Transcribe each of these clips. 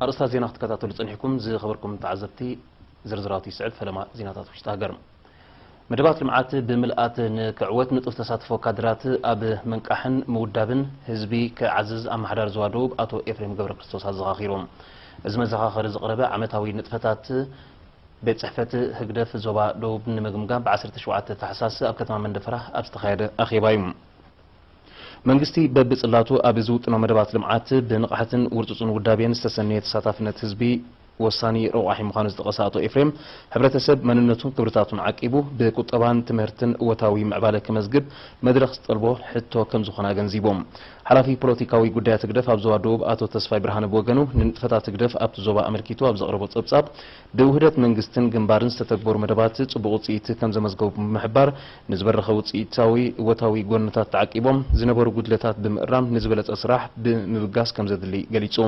ኣርእስታት ዜና ክትከታተሉ ጸኒሕኩም ዝኸበርኩም ተዓዘብቲ፣ ዝርዝራቱ ይስዕብ። ፈለማ ዜናታት ውሽጢ ሃገር። መደባት ልምዓት ብምልኣት ንክዕወት ንጡፍ ተሳትፎ ካድራት ኣብ ምንቃሕን ምውዳብን ህዝቢ ክዓዝዝ ኣመሓዳሪ ዞባ ደቡብ ኣቶ ኤፍሬም ገብረክርስቶስ ኣዘኻኺሩ። እዚ መዘኻኸሪ ዝቕረበ ዓመታዊ ንጥፈታት ቤት ጽሕፈት ህግደፍ ዞባ ደቡብ ንምግምጋም ብ ዓሰርተ ሸውዓተ ታሕሳስ ኣብ ከተማ መንደፈራ ኣብ ዝተኻየደ ኣኼባ እዩ። መንግስቲ በብጽላቱ ኣብ ዝውጥኖ መደባት ልምዓት ብንቕሓትን ውርጹጽን ውዳቤን ዝተሰነየ ተሳታፍነት ህዝቢ ወሳኒ ረቋሒ ምዃኑ ዝጠቐሰ ኣቶ ኤፍሬም፣ ሕብረተሰብ መንነቱን ክብርታቱን ዓቂቡ ብቁጠባን ትምህርትን እወታዊ ምዕባለ ክመዝግብ መድረኽ ዝጠልቦ ሕቶ ከም ዝኾነ ኣገንዚቦም። ሓላፊ ፖለቲካዊ ጉዳያት ህግደፍ ኣብ ዞባ ደቡብ ኣቶ ተስፋይ ብርሃነ ብወገኑ፣ ንንጥፈታት ህግደፍ ኣብቲ ዞባ ኣመልኪቱ ኣብ ዘቕረቦ ጸብጻብ፣ ብውህደት መንግስትን ግንባርን ዝተተግበሩ መደባት ጽቡቕ ውጽኢት ከም ዘመዝገቡ ብምሕባር፣ ንዝበረኸ ውጽኢታዊ እወታዊ ጎንታት ተዓቂቦም ዝነበሩ ጉድለታት ብምእራም ንዝበለጸ ስራሕ ብምብጋስ ከም ዘድሊ ገሊጹ።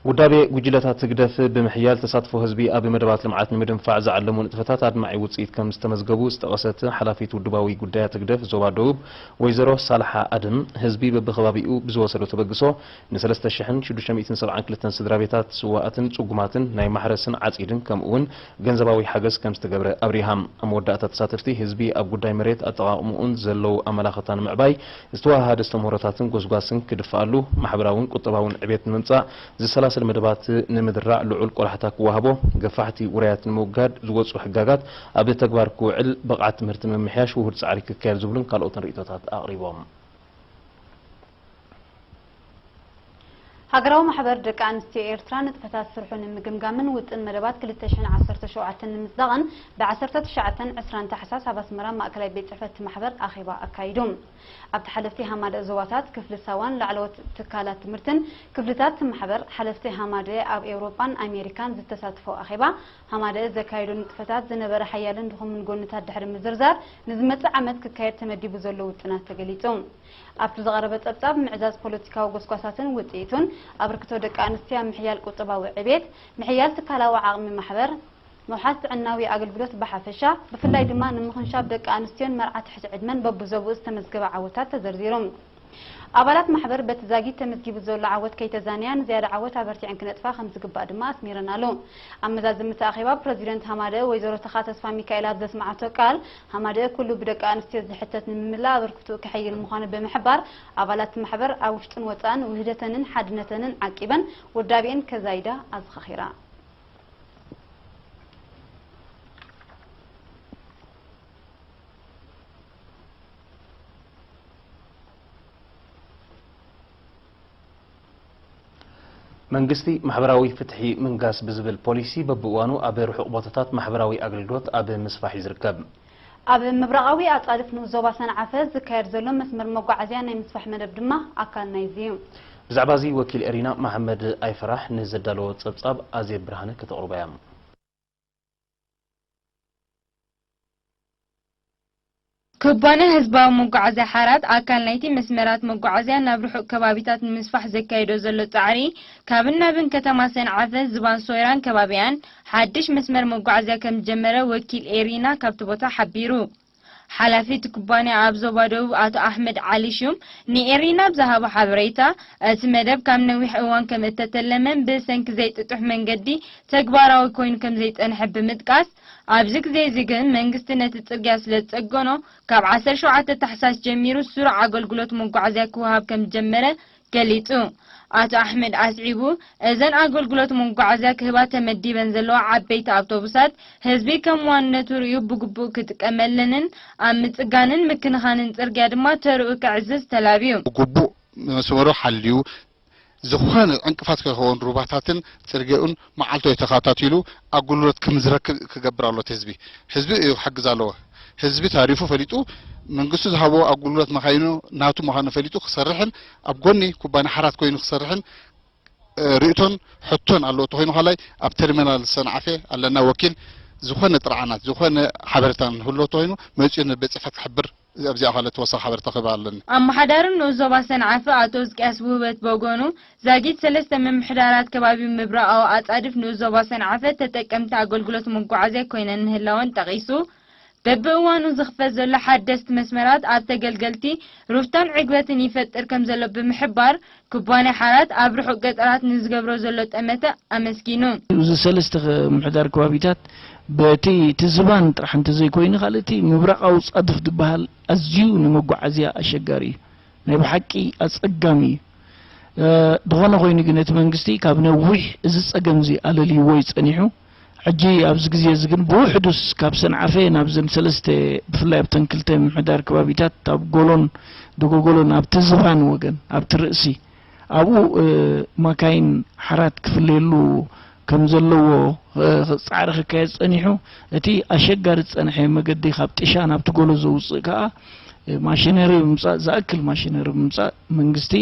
ውዳቤ ጉጅለታት ህግደፍ ብምሕያል ተሳትፎ ህዝቢ ኣብ መደባት ልምዓት ንምድንፋዕ ዝዓለሙ ንጥፈታት ኣድማዒ ውጽኢት ከም ዝተመዝገቡ ዝጠቐሰት ሓላፊት ውድባዊ ጉዳያት ህግደፍ ዞባ ደቡብ ወይዘሮ ሳልሓ ኣደም፣ ህዝቢ በብኸባቢኡ ብዝወሰዶ ተበግሶ ንሰለስተ ሽሕን ሽዱሽተ ሚእትን ሰብዓን ክልተን ስድራ ቤታት ስዋኣትን ጽጉማትን ናይ ማሕረስን ዓጺድን ከምኡ እውን ገንዘባዊ ሓገዝ ከም ዝተገብረ ኣብሪሃ። ኣብ መወዳእታ ተሳተፍቲ ህዝቢ ኣብ ጉዳይ መሬት ኣጠቓቕምኡን ዘለዉ ኣመላኽታ ንምዕባይ ዝተወሃሃደ ኣስተምህሮታትን ጎስጓስን ክድፍኣሉ፣ ማሕበራውን ቁጠባውን ዕቤት ንምምጻእ ዝሰላሰል መደባት ንምድራዕ ልዑል ቆላሕታ ክወሃቦ፣ ገፋሕቲ ውራያት ንምውጋድ ዝወጹ ሕጋጋት ኣብ ተግባር ክውዕል፣ ብቕዓት ትምህርቲ ንምምሕያሽ ውሁድ ጻዕሪ ክካየድ ዝብሉን ካልኦትን ርእይቶታት ኣቕሪቦም። ሃገራዊ ማሕበር ደቂ ኣንስትዮ ኤርትራ ንጥፈታት ስርሑ ንምግምጋምን ውጥን መደባት ክልተ ሽሕን ዓሰርተ ሸውዓተን ንምጽዳቕን ብ ዓሰርተ ትሽዓተን ዕስራን ታሕሳስ ኣብ ኣስመራ ማእከላይ ቤት ጽሕፈት እቲ ማሕበር ኣኼባ ኣካይዱ። ኣብቲ ሓለፍቲ ሃማደ ዞባታት፣ ክፍሊ ሳዋን ላዕለዎት ትካላት ትምህርትን ክፍልታት እቲ ማሕበር፣ ሓለፍቲ ሃማደ ኣብ ኤውሮጳን ኣሜሪካን ዝተሳትፎ ኣኼባ፣ ሃማደ ዘካየዶ ንጥፈታት ዝነበረ ሓያልን ድኹምን ጎንታት ድሕሪ ምዝርዛር፣ ንዝመጽእ ዓመት ክካየድ ተመዲቡ ዘሎ ውጥናት ተገሊጹ። ኣብቲ ዝቐረበ ጸብጻብ፣ ምዕዛዝ ፖለቲካዊ ጎስጓሳትን ውጽኢቱን፣ ኣበርክቶ ደቂ ኣንስትዮ ኣብ ምሕያል ቁጠባዊ ዕቤት፣ ምሕያል ትካላዊ ዓቕሚ ማሕበር፣ ምውሓስ ጥዕናዊ ኣገልግሎት ብሓፈሻ፣ ብፍላይ ድማ ንምኽንሻብ ደቂ ኣንስትዮን መርዓ ትሕቲ ዕድመን በብዞብኡ ዝተመዝገበ ዓወታት ተዘርዚሩ። ኣባላት ማሕበር በቲ ዛጊት ተመዝጊቡ ዘሎ ዓወት ከይተዛነያ ንዝያዳ ዓወት ኣበርቲዐን ክነጥፋ ከም ዝግባእ ድማ ኣስሚረናሉ። ኣብ መዛዘሚ እቲ ኣኼባ ፕረዚደንት ሃማደእ ወይዘሮ ተኻ ተስፋ ሚካኤል ኣብ ዘስምዓቶ ቃል፣ ሃማደእ ኩሉ ብደቂ ኣንስትዮ ዝሕተት ንምምላእ ኣበርክትኡ ከሐይል ምዃኑ ብምሕባር፣ ኣባላት ማሕበር ኣብ ውሽጥን ወጻእን ውህደተንን ሓድነተንን ዓቂበን ውዳቤአን ከዛይዳ ኣዘኻኺራ። መንግስቲ ማሕበራዊ ፍትሒ ምንጋስ ብዝብል ፖሊሲ በብእዋኑ ኣብ ርሑቕ ቦታታት ማሕበራዊ ኣገልግሎት ኣብ ምስፋሕ እዩ ዝርከብ። ኣብ ምብራቓዊ ኣጻድፍ ንኡስ ዞባ ሰንዓፈ ዝካየድ ዘሎ መስመር መጓዓዝያ ናይ ምስፋሕ መደብ ድማ ኣካል ናይዚ እዩ። ብዛዕባ እዚ ወኪል ኤሪና መሓመድ ኣይፈራሕ ንዘዳለዎ ጸብጻብ ኣዜብ ብርሃነ ከተቕርቦ እያ። ኩባንያ ህዝባዊ መጓዓዝያ ሓራት ኣካል ናይቲ መስመራት መጓዓዝያ ናብ ርሑቕ ከባቢታት ንምስፋሕ ዘካይዶ ዘሎ ጻዕሪ፣ ካብን ናብን ከተማ ሰንዓፈ፣ ዝባን ሶይራን ከባቢኣን ሓድሽ መስመር መጓዓዝያ ከም ዝጀመረ ወኪል ኤሪና ካብቲ ቦታ ሓቢሩ። ሓላፊ እቲ ኩባንያ ኣብ ዞባ ደቡብ ኣቶ ኣሕመድ ዓሊ ሹም ንኤሪና ኣብ ዝሃቦ ሓበሬታ፣ እቲ መደብ ካብ ነዊሕ እዋን ከም እተተለመን ብሰንኪ ዘይጥጡሕ መንገዲ ተግባራዊ ኮይኑ ከም ዘይጸንሐ ብምጥቃስ፣ ኣብዚ ግዜ እዚ ግን መንግስቲ ነቲ ጽርግያ ስለ ዝጸገኖ፣ ካብ ዓሰርተ ሸውዓተ ታሕሳስ ጀሚሩ ስሩዕ ኣገልግሎት መጓዓዝያ ክወሃብ ከም ዝጀመረ ገሊጹ። ኣቶ ኣሕመድ ኣስዒቡ፣ እዘን ኣገልግሎት መጓዓዝያ ክህባ ተመዲበን ዘለዋ ዓበይቲ ኣውቶቡሳት፣ ህዝቢ ከም ዋንነቱ ርእዩ ብግቡእ ክጥቀመለንን ኣብ ምጽጋንን ምክንኻንን ጽርግያ ድማ ተርኡ ከዕዝዝ ተላብዩ። ብግቡእ መስመሩ ሓልዩ፣ ዝኾነ ዕንቅፋት ከይኸውን ሩባታትን ጽርግያኡን መዓልታዊ ተኸታቲሉ ኣገልግሎት ከም ዝረክብ ክገብር ኣሎ። እቲ ህዝቢ፣ ህዝቢ እዩ ክሕግዝ ኣለዎ። ህዝቢ ታሪፉ ፈሊጡ፣ መንግስቱ ዝሃቦ ኣገልግሎት መኻይኑ ናቱ ምዃኑ ፈሊጡ ክሰርሕን ኣብ ጎኒ ኩባንያ ሓራት ኮይኑ ክሰርሕን፣ እ፣ ርእቶን ሕቶን ኣለዎ። ተኾይኑ ካልኣይ ኣብ ተርሚናል ሰንዓፈ ኣለና ወኪል፣ ዝኾነ ጥርዓናት፣ ዝኾነ ሓበሬታ ንህሎ ተኾይኑ መጺኡ ንቤት ጽሕፈት ክሕብር፣ ኣብዚኣ ካልእ ተወሳኺ ሓበሬታ ክህብ ኣለኒ። ኣመሓዳሪ ንኡስ ዞባ ሰንዓፈ ኣቶ ህዝቅያስ ውህበት ብወገኑ፣ ዛጊት ሰለስተ ምምሕዳራት ከባቢ ምብራቓዊ ኣጻድፍ ንኡስ ዞባ ሰንዓፈ ተጠቀምቲ ኣገልግሎት መጓዓዝያ ኮይነን ምህላወን ጠቒሱ፣ በብእዋኑ ዝኽፈት ዘሎ ሓደስቲ መስመራት ኣብ ተገልገልቲ ሩፍታን ዕግበትን ይፈጥር ከም ዘሎ ብምሕባር፣ ኩባንያ ሓራት ኣብ ርሑቕ ገጠራት ንዝገብሮ ዘሎ ጠመተ ኣመስጊኑ። እዚ ሰለስተ ምምሕዳር ከባቢታት በቲ እቲ ዝባን ጥራሕ እንተዘይኮይኑ፣ ካልእ እቲ ምብራቓዊ ጻድፍ ዝበሃል ኣዝዩ ንመጓዓዝያ ኣሸጋሪ እዩ። ናይ ብሓቂ ኣጸጋሚ እዩ። እ፣ ዝኾነ ኮይኑ ግን እቲ መንግስቲ ካብ ነዊሕ እዚ ጸገም እዚ ኣለልይዎ እዩ ጸኒሑ። ሕጂ ኣብዚ ግዜ እዚ ግን ብውሕዱስ ካብ ሰንዓፈ ናብዘን ሰለስተ፣ ብፍላይ ኣብተን ክልተ ምምሕዳር ከባቢታት፣ ኣብ ጎሎን ደጎጎሎን፣ ኣብቲ ዝባን ወገን፣ ኣብቲ ርእሲ፣ ኣብኡ፣ እ፣ ማካይን ሓራት ክፍለየሉ ከም ዘለዎ፣ እ፣ ጻዕሪ ክካየድ ጸኒሑ። እቲ ኣሸጋሪ ዝጸንሐ መገዲ ካብ ጥሻ ናብቲ ጎሎ ዘውጽእ ከኣ፣ እ፣ ማሽነሪ ብምጻእ፣ ዝኣክል ማሽነሪ ብምጻእ መንግስቲ፣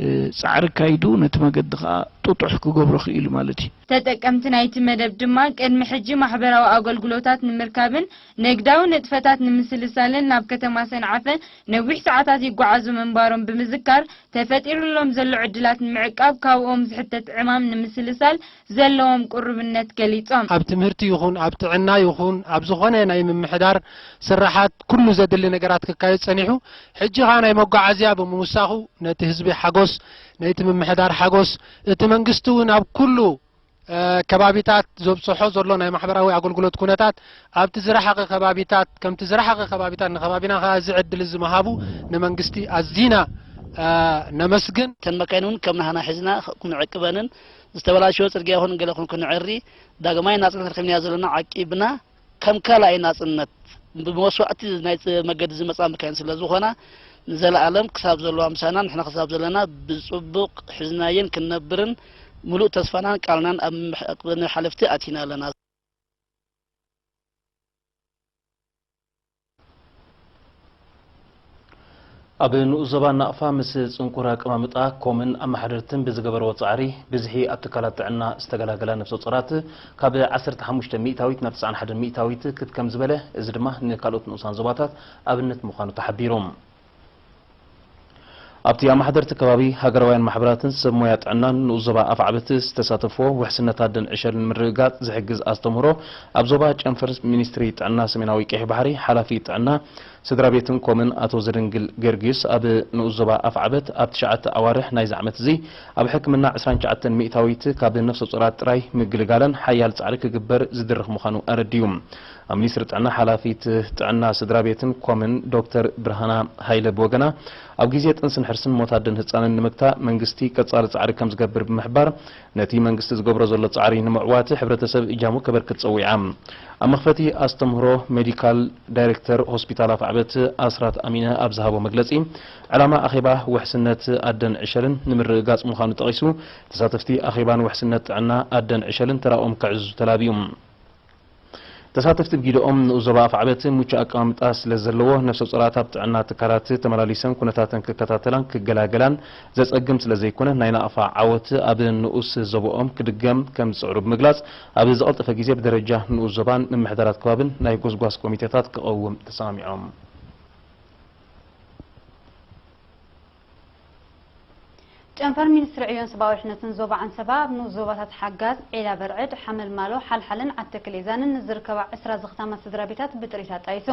እ፣ ጻዕሪ ኣካይዱ ነቲ መገዲ ከኣ ጥጡሕ ክገብሮ ክኢሉ ማለት እዩ። ተጠቀምቲ ናይቲ መደብ ድማ ቅድሚ ሕጂ ማሕበራዊ ኣገልግሎታት ንምርካብን ንግዳዊ ንጥፈታት ንምስልሳልን ናብ ከተማ ሰንዓፈ ነዊሕ ሰዓታት ይጓዓዙ ምንባሮም ብምዝካር፣ ተፈጢሩሎም ዘሎ ዕድላት ንምዕቃብ ካብኦም ዝሕተት ዕማም ንምስልሳል ዘለዎም ቅሩብነት ገሊጾም። ኣብ ትምህርቲ ይኹን ኣብ ጥዕና ይኹን ኣብ ዝኾነ ናይ ምምሕዳር ስራሓት ኩሉ ዘድሊ ነገራት ክካየድ ጸኒሑ፣ ሕጂ ኸኣ ናይ መጓዓዝያ ብምውሳኹ ነቲ ህዝቢ ሓጎስ፣ ነቲ ምምሕዳር ሓጎስ፣ እቲ መንግስቲ እውን ኣብ ኩሉ እ፣ ከባቢታት ዘብጽሖ ዘሎ ናይ ማሕበራዊ ኣገልግሎት ኩነታት ኣብቲ ዝረሓቐ ከባቢታት፣ ከምቲ ዝረሓቐ ከባቢታት ንከባቢና ከኣ እዚ ዕድል እዚ ምሃቡ ንመንግስቲ ኣዚና፣ እ፣ ነመስግን። እተን መካይን እውን ከም ናህና ሒዝና ክንዕቅበንን ዝተበላሸወ ጽርግያ ይኹን ገለ ይኹን ክንዕሪ ዳግማይ ናጽነት ረኺብናዮ ዘለና ዓቂብና ከም ካልኣይ ናጽነት ብመስዋእቲ ናይ መገዲ ዝመጻ መካይን ስለ ዝኾና፣ ንዘለኣለም ክሳብ ዘለዋ ምሳና፣ ንሕና ክሳብ ዘለና ብጽቡቕ ሒዝናየን ክንነብርን ምሉእ ተስፋናን ቃልናን ኣብ ምሕ-፣ ኣብ ናይ ሓለፍቲ ኣቲና ኣለና። ኣብ ንኡስ ዞባ ናቕፋ ምስ ጽንኩር ኣቀማምጣ ኮምን ኣመሓደርትን ብዝገበርዎ ጻዕሪ፣ ብዝሒ ኣብ ትካላት ጥዕና ዝተገላገላ ነፍሰ ጾራት ካብ ዓሰርተ ሓሙሽተ ሚእታዊት ናብ ተስዓን ሓደን ሚእታዊት ክብ ከም ዝበለ፣ እዚ ድማ ንካልኦት ንኡሳን ዞባታት ኣብነት ምዃኑ ተሓቢሩ። ኣብቲ ኣመሓደርቲ ከባቢ፣ ሃገራውያን ማሕበራትን ሰብ ሞያ ጥዕናን ንኡስ ዞባ ኣፍዓበት ዝተሳተፍዎ ውሕስነት ኣደን ዕሸልን ንምርግጋጽ ዝሕግዝ ኣስተምህሮ ኣብ ዞባ ጨንፈር ሚኒስትሪ ጥዕና ሰሜናዊ ቀይሕ ባሕሪ ሓላፊ ጥዕና ስድራ ቤትን ኮምን ኣቶ ዘደንግል ገርጊስ ኣብ ንኡስ ዞባ ኣፍዓበት ኣብ ትሽዓተ ኣዋርሕ ናይዚ ዓመት እዚ ኣብ ሕክምና ዕስራን ትሽዓተን ሚእታዊት ካብ ነፍሰ ጾራት ጥራይ ምግልጋለን ሓያል ጻዕሪ ክግበር ዝድርኽ ምዃኑ ኣረድዩ። ኣብ ሚኒስትሪ ጥዕና ሓላፊት ጥዕና ስድራ ቤትን ኮምን ዶክተር ብርሃና ሃይለ ብወገና፣ ኣብ ግዜ ጥንስን ሕርስን ሞት ኣደን ህጻንን ንምግታእ መንግስቲ ቀጻሊ ጻዕሪ ከም ዝገብር ብምሕባር፣ ነቲ መንግስቲ ዝገብሮ ዘሎ ጻዕሪ ንምዕዋት ሕብረተሰብ እጃሙ ከበርክት ጸዊዓ። ኣብ መኽፈቲ ኣስተምህሮ ሜዲካል ዳይሬክተር ሆስፒታል ኣፍዓበት ኣስራት ኣሚነ ኣብ ዝሃቦ መግለጺ፣ ዕላማ ኣኼባ ውሕስነት ኣደን ዕሸልን ንምርግጋጽ ምዃኑ ጠቒሱ፣ ተሳተፍቲ ኣኼባን ውሕስነት ጥዕና ኣደን ዕሸልን ተራኦም ክዕዝዙ ተላብዩ። ተሳተፍቲ ብጊደኦም ንኡስ ዞባ ኣፍዓበት ምቹእ ኣቀማምጣ ስለ ዘለዎ፣ ነፍሰ ጾራት ኣብ ጥዕና ትካላት ተመላሊሰን ኩነታተን ክከታተላን ክገላገላን ዘጸግም ስለ ዘይኮነ፣ ናይ ናቕፋ ዓወት ኣብ ንኡስ ዞባኦም ክድገም ከም ዝጽዕሩ ብምግላጽ፣ ኣብ ዝቐልጠፈ ግዜ ብደረጃ ንኡስ ዞባን ምምሕዳራት ከባብን ናይ ጎስጓስ ኮሚቴታት ክቐውም ተሰማሚዖም። ጨንፈር ሚኒስትሪ ዕዮን ሰብኣዊ ድሕነትን ዞባ ዓንሰባ ኣብ ንኡስ ዞባታት ሓጋዝ፣ ዒላ በርዕድ፣ ሓመልማሎ፣ ሓልሓልን ዓዲ ተክሌዛንን ንዝርከባ ዕስራ ዝኽታማ ስድራ ቤታት ብጥሪት ኣጣይሱ።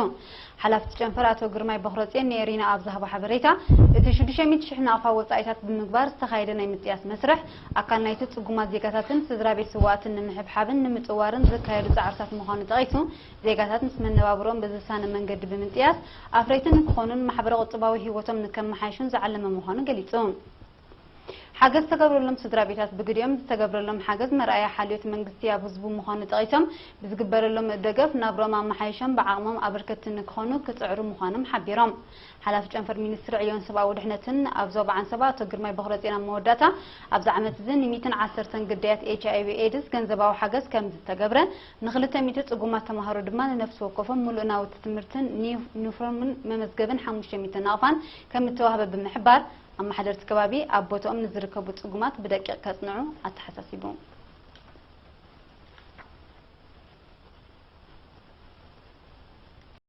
ሓላፊ እቲ ጨንፈር ኣቶ ግርማይ በኽረጽዮን ንኤሪና ኣብ ዝሃቦ ሓበሬታ፣ እቲ ሽዱሽተ ሚእቲ ሽሕ ናቕፋ ወጻኢታት ብምግባር ዝተኻየደ ናይ ምጥያስ መስርሕ ኣካል ናይቲ ጽጉማት ዜጋታትን ስድራ ቤት ስውኣትን ንምሕብሓብን ንምጽዋርን ዝካየዱ ጻዕርታት ምዃኑ ጠቒሱ፣ ዜጋታት ምስ መነባብሮኦም ብዝሳነ መንገዲ ብምጥያስ ኣፍረይቲ ንክኾኑን ማሕበረ ቁጠባዊ ህይወቶም ንከመሓይሹን ዝዓለመ ምዃኑ ገሊጹ። ሓገዝ ዝተገብረሎም ስድራ ቤታት ብግዲኦም ዝተገብረሎም ሓገዝ መርኣያ ሓልዮት መንግስቲ ኣብ ህዝቡ ምዃኑ ጠቒሶም፣ ብዝግበረሎም ደገፍ ናብርኦም ኣመሓይሾም ብዓቕሞም ኣበርከትቲ ንክኾኑ ክጽዕሩ ምዃኖም ሓቢሮም። ሓላፊ ጨንፈር ሚኒስትሪ ዕዮን ሰብኣዊ ድሕነትን ኣብ ዞባ ዓንሰባ ኣቶ ግርማይ በኽረጽዮን ኣብ መወዳእታ፣ ኣብዚ ዓመት እዚ ንሚእትን ዓሰርተን ግዳያት ኤች ኣይ ቪ ኤድስ ገንዘባዊ ሓገዝ ከም ዝተገብረ፣ ንክልተ ሚእቲ ጽጉማት ተማሃሮ ድማ ንነፍሲ ወከፎም ምሉእ ናውቲ ትምህርትን ኒ-፣ ዩኒፎርምን መመዝገብን ሓሙሽተ ሚእቲ ናቕፋን ከም እተዋህበ ብምሕባር፣ ኣመሓደርቲ ከባቢ ኣብ ቦታኦም ንዝርከቡ ጽጉማት ብደቂቕ ከጽንዑ ኣተሓሳሲቡ።